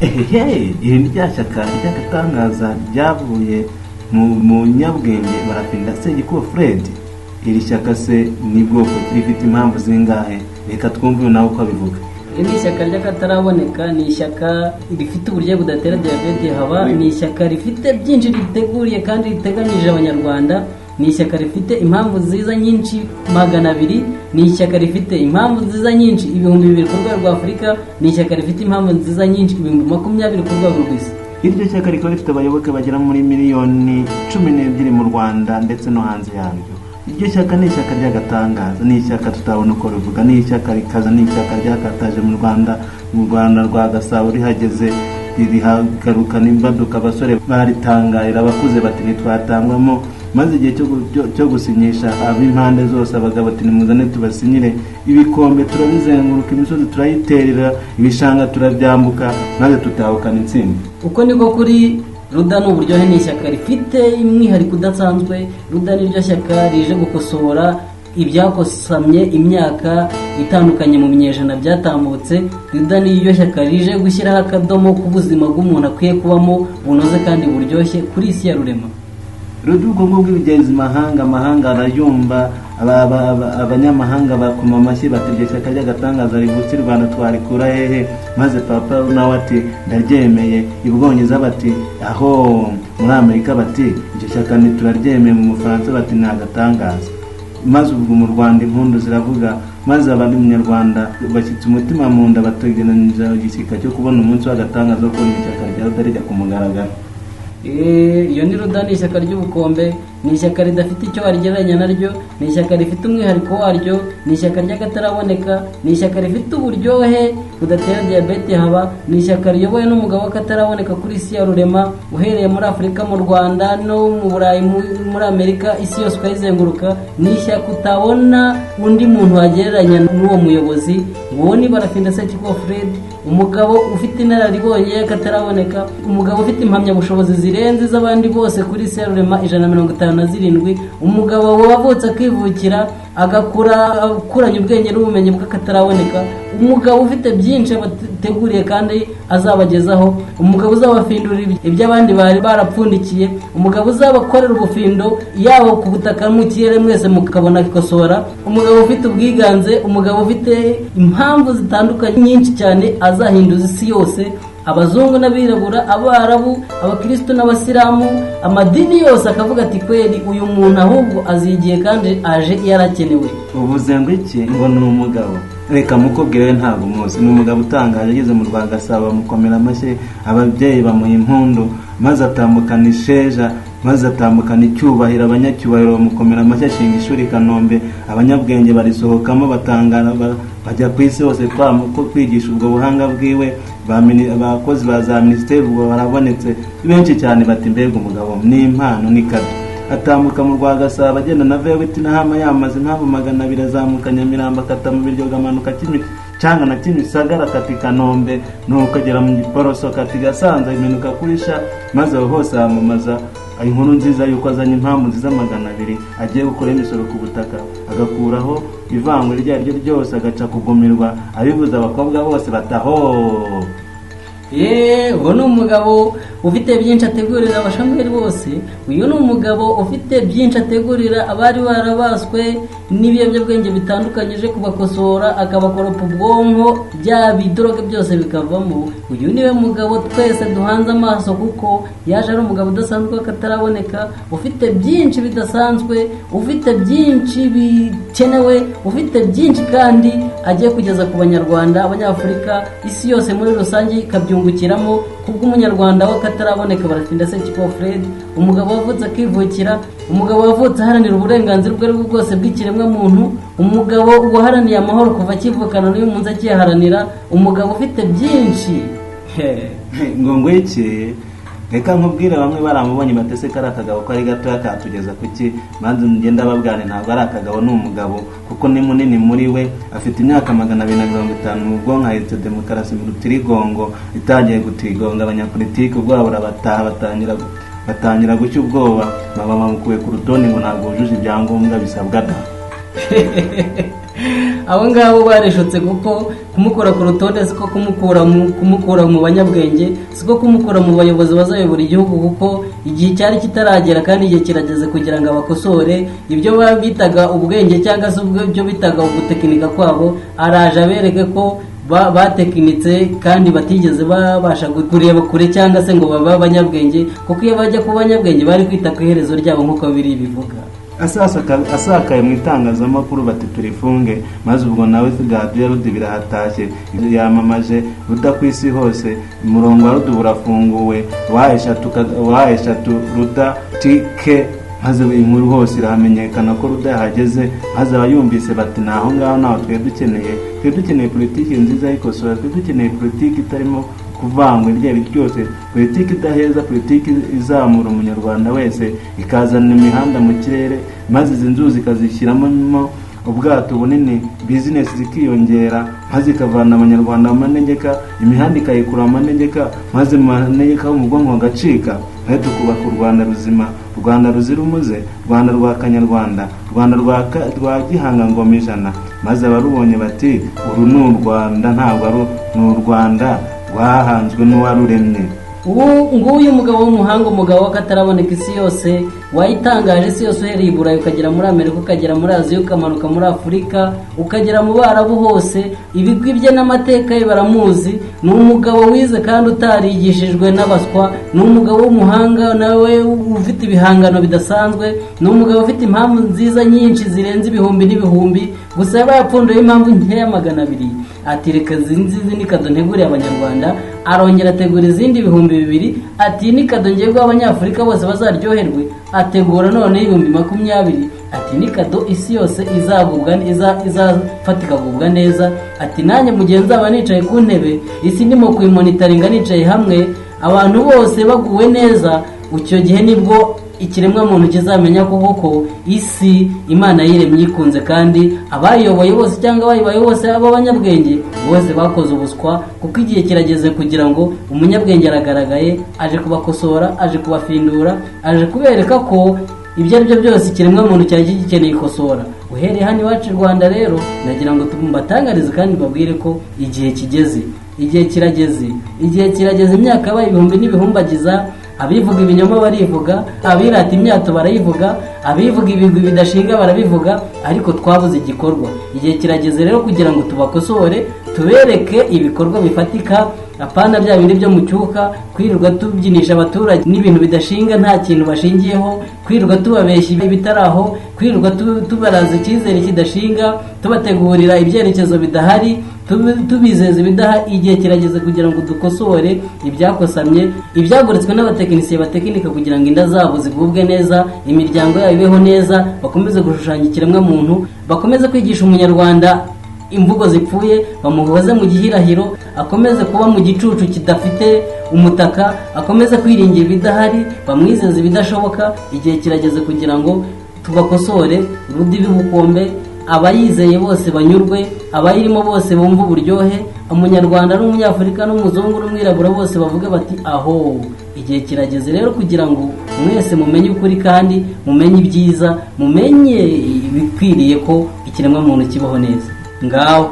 Ehehe, iri ni rya shyaka ry'agatangaza ryavuye mu nyabwenge Barafinda Sekikubo Fred. Iri shyaka se ni bwoko ki, rifite impamvu zingahe? Reka twumve nawe uko abivuga. Iri ni ishyaka ry'akataraboneka, ni ishyaka rifite uburyo budatera diyabete haba, ni ishyaka rifite byinshi riteguriye kandi riteganyije abanyarwanda, ni ishyaka rifite impamvu nziza nyinshi 200, ni ishyaka rifite impamvu nziza nyinshi 2000 ku rwego rwa Afurika, ni ishyaka rifite impamvu nziza nyinshi 20,000 ku rwego rw'isi. Iryo shyaka rikaba rifite abayoboke bagera muri miliyoni 12 mu Rwanda ndetse no hanze yaryo. Iryo shyaka ni ishyaka ry'agatangaza, ni ishyaka tutabona uko rivuga, ni ishyaka rikaza, ni ishyaka ryakataje mu Rwanda, mu Rwanda rwa Gasabo rihageze ririhagarukana imbaduka, abasore baritangarira, abakuze bati ntitwatangwamo. Maze igihe cyo gusinyisha ab'impande zose, abagabo ati nimuzane tubasinyire, ibikombe turabizenguruka, imisozi turayiterera, ibishanga turabyambuka, maze tutahukana intsinzi. Uko niko kuri Ruda ni uburyohe, ni ishyaka rifite umwihariko udasanzwe. Ruda ni ryo shyaka rije gukosora ibyakosamye imyaka itandukanye mu binyejana byatambutse. Ruda ni ryo shyaka rije gushyiraho akadomo k'ubuzima bw'umuntu akwiye kubamo bunoze kandi buryoshye kuri isi ya rurema. Ruda ubwo ngubwo ibigenzi mahanga, amahanga arayumva, abanyamahanga bakoma amashyi bati iryo shyaka ry'agatangaza rivutse i Rwanda twarikura hehe? Maze papa nawe ati ndaryemeye. I Bwongereza bati aho, muri Amerika bati iryo shyaka ntituraryemeye, mu Bufaransa bati ni agatangaza. Maze ubwo mu Rwanda impundu ziravuga, maze abandi munyarwanda bashyitse umutima mu nda, bategeranyije igishyika cyo kubona umunsi w'agatangaza wo kubona ishyaka rya Ruda rijya ku mugaragaro. Iyo ni Ruda, ni ishyaka ry'ubukombe, ni ishyaka ridafite icyo warigereranya naryo, ni ishyaka rifite umwihariko waryo, ni ishyaka ry'akataraboneka, ni ishyaka rifite uburyohe budatera diyabete haba, ni ishyaka riyobowe n'umugabo w'akataraboneka kuri isi ya rurema, uhereye muri Afurika, mu Rwanda no mu Burayi, muri Amerika, isi yose ukayizenguruka. Ni ishyaka utabona undi muntu wagereranya n'uwo muyobozi. Uwo ni Barafinda Sekikubo Fred, umugabo ufite inararibonye y'akataraboneka, umugabo ufite impamyabushobozi zirenze iz'abandi bose kuri isi ya rurema 157, umugabo wavutse akivukira agakura akuranye ubwenge n'ubumenyi bw'akataraboneka, umugabo ufite byinshi abateguriye kandi azabagezaho, umugabo uzabafindurira ibyo abandi bari barapfundikiye, umugabo uzabakorera ubufindo yaba ku butaka mu kirere mwese mukabona ikosora, umugabo ufite ubwiganze, umugabo ufite impamvu zitandukanye nyinshi cyane azahinduza isi yose, abazungu n'abirabura, abarabu, abakristo n'abasilamu, amadini yose akavuga ati kweri uyu muntu ahubwo azigiye kandi aje yarakenewe. Uvuze ngo iki? Ngo ni umugabo. Reka mukubwire ntabwo muzi. Ni umugabo utangaje, ageze mu Rwanda Gasabo bamukomera amashyi, ababyeyi bamuha impundu, maze atambukana isheja, maze atambukana icyubahiro, abanyacyubahiro bamukomera amashyi, ashinga ishuri i Kanombe, abanyabwenge barisohokamo batangara, bajya ku isi hose kwigisha ubwo buhanga bwiwe, abakozi ba za minisiteri ubwo barabonetse benshi cyane, bati mbega umugabo ni impano ni kabi. Atambuka mu Rwagasabo agenda na Vewiti na Hama yamaze impamvu 200, azamuka Nyamirambo akata mu Biryogo, amanuka Kimicanga na Kimisagara, akata i Kanombe, nuko agera mu Giporoso, akata i Gasanze, imenuka kuri Sha, maze aho hose yamamaza inkuru nziza yuko azanye impamvu nziza 200, agiye gukora imisoro ku butaka, agakuraho ivangura iryo ari ryo ryose, agaca kugumirwa, abibuza abakobwa bose bataho. Uwo ni umugabo ufite byinshi ategurira abashameri bose. Uyu ni umugabo ufite byinshi ategurira abari barabaswe n'ibiyobyabwenge bitandukanye, aje kubakosora akabakoropa ubwonko, bya bidroge byose bikavamo. Uyu niwe mugabo twese duhanze amaso, kuko yaje ari umugabo udasanzwe akataraboneka, ufite byinshi bidasanzwe, ufite byinshi bikenewe, ufite byinshi kandi agiye kugeza ku banyarwanda, abanyafurika, isi yose muri rusange ikabyungukiramo. Kubw'umunyarwanda w'akataraboneka Barafinda Sekikubo Fred, umugabo wavutse akivukira, umugabo wavutse aharanira uburenganzira ubwo aribwo bwose bw'ikiremwa muntu, umugabo waharaniye amahoro kuva akivukana n'uyu munsi akiyaharanira, umugabo ufite byinshi. Ngo ngwiki reka nkubwire, bamwe baramubonye batese ko ari akagabo ko ari gatoya katugeza kuki, maze ngenda babwane ntabwo ari akagabo, ni umugabo kuko ni munini muri we, afite imyaka 250 mu bwonko, ahetse demokarasi mu rutirigongo itangiye gutirigonga abanyapolitiki, ubwoba burabataha, batangira gucya ubwoba, baba bamukuye ku rutonde ngo ntabwo wujuje ibyangombwa bisabwa da. Abo ngabo bareshotse, kuko kumukura ku rutonde siko kumukura mu banyabwenge, siko kumukura mu bayobozi bazayobora igihugu, kuko igihe cyari kitaragera kandi igihe kirageze kugira ngo abakosore ibyo bitaga ubwenge cyangwa se ibyo bitaga ugutekinika kwabo. Araje abereke ko batekinitse kandi batigeze babasha kureba kure cyangwa se ngo babe abanyabwenge, kuko iyo bajya kuba abanyabwenge bari kwita ku iherezo ryabo nk'uko biri bivuga. Asakaye mu itangazamakuru bati turifunge, maze ubwo nawe radiyo Ruda birahatashye, yamamaje Ruda ku isi hose, umurongo wa Ruda urafunguwe, wa eshatu Ruda tike, maze inkuru hose iramenyekana ko Ruda yahageze, maze abayumvise bati naho ngaho ntaho twari dukeneye, twari dukeneye politiki nziza y'ikosora, twari dukeneye politiki itarimo kuvangwa iryo ari ryose, politiki idaheza, politiki izamura umunyarwanda wese, ikazana imihanda mu kirere, maze izi nzuzi ikazishyiramo ubwato bunini, bizinesi zikiyongera, maze ikavana abanyarwanda mu manegeka, imihanda ikayikura mu manegeka, maze mu manegeka ho mu bwonko hagacika, maze tukubaka u Rwanda ruzima, u Rwanda ruzira umuze, u Rwanda rwa Kanyarwanda, u Rwanda rwa Gihanga ngoma ijana. Maze abarubonye bati uru ni u Rwanda, ntabwo ari ni u Rwanda rwahanzwe n'uwaruremye. Ubu nguyu umugabo w'umuhanga, umugabo w'akataraboneka isi yose, wayitangaje isi yose, uhereye i Burayi ukagera muri Amerika, ukagera muri Aziya, ukamanuka muri Afurika, ukagera mu Barabu hose, ibigwi bye n'amateka ye baramuzi. Ni umugabo wize kandi utarigishijwe n'abaswa, ni umugabo w'umuhanga nawe ufite ibihangano bidasanzwe, ni umugabo ufite impamvu nziza nyinshi zirenze ibihumbi n'ibihumbi, gusa yabaye apfunduye impamvu nkeya 200. Ati reka nzizi ni kado nteguriye abanyarwanda, arongera ategura izindi 2000, ati ni kado ngiye guha abanyafurika bose bazaryoherwe, ategura none 20,000, ati ni kado isi yose izagubwa izafata ikagubwa neza, ati nanjye mu gihe nzaba nicaye ku ntebe isi ndimo kuyimonitaringa nicaye hamwe abantu bose baguwe neza, icyo gihe nibwo ikiremwa muntu kizamenya ko koko isi Imana yiremye ikunze, kandi abayiyoboye bose cyangwa abayibaye bose b'abanyabwenge bose bakoze ubuswa, kuko igihe kirageze kugira ngo umunyabwenge aragaragaye, aje kubakosora, aje kubafindura, aje kubereka ko ibyo ari byo byose ikiremwa muntu cyari gikeneye ikosora. Uhereye hano iwacu i Rwanda rero nagira ngo mbatangarize kandi mbabwire ko igihe kigeze, igihe kirageze, igihe kirageze, imyaka yabaye ibihumbi n'ibihumbagiza, abivuga ibinyoma barivuga, abirata imyato barayivuga, abivuga ibigwi bidashinga barabivuga, ariko twabuze igikorwa. Igihe kirageze rero kugira ngo tubakosore, tubereke ibikorwa bifatika, apana bya bindi byo mu cyuka, kwirirwa tubyinisha abaturage n'ibintu bidashinga nta kintu bashingiyeho, kwirirwa tubabeshya ibitaraho, kwirirwa tubaraza icyizere kidashinga, tubategurira ibyerekezo bidahari, tubizeza ibidaha. Igihe kirageze kugira ngo dukosore ibyakosamye, ibyagoretswe n'abatekinisiye batekinika kugira ngo inda zabo zigubwe neza, imiryango yabo ibeho neza, bakomeze gushushanya ikiremwa muntu, bakomeze kwigisha umunyarwanda imvugo zipfuye, bamuhoze mu gihirahiro, akomeze kuba mu gicucu kidafite umutaka, akomeze kwiringira ibidahari, bamwizeze ibidashoboka. Igihe kirageze kugira ngo tubakosore, Ruda ibe ubukombe, abayizeye bose banyurwe, abayirimo bose bumve uburyohe, umunyarwanda n'umunyafurika n'umuzungu n'umwirabura bose bavuge bati aho. Igihe kirageze rero kugira ngo mwese mumenye ukuri kandi mumenye ibyiza, mumenye ibikwiriye ko ikiremwa muntu kibaho neza. Ngaho.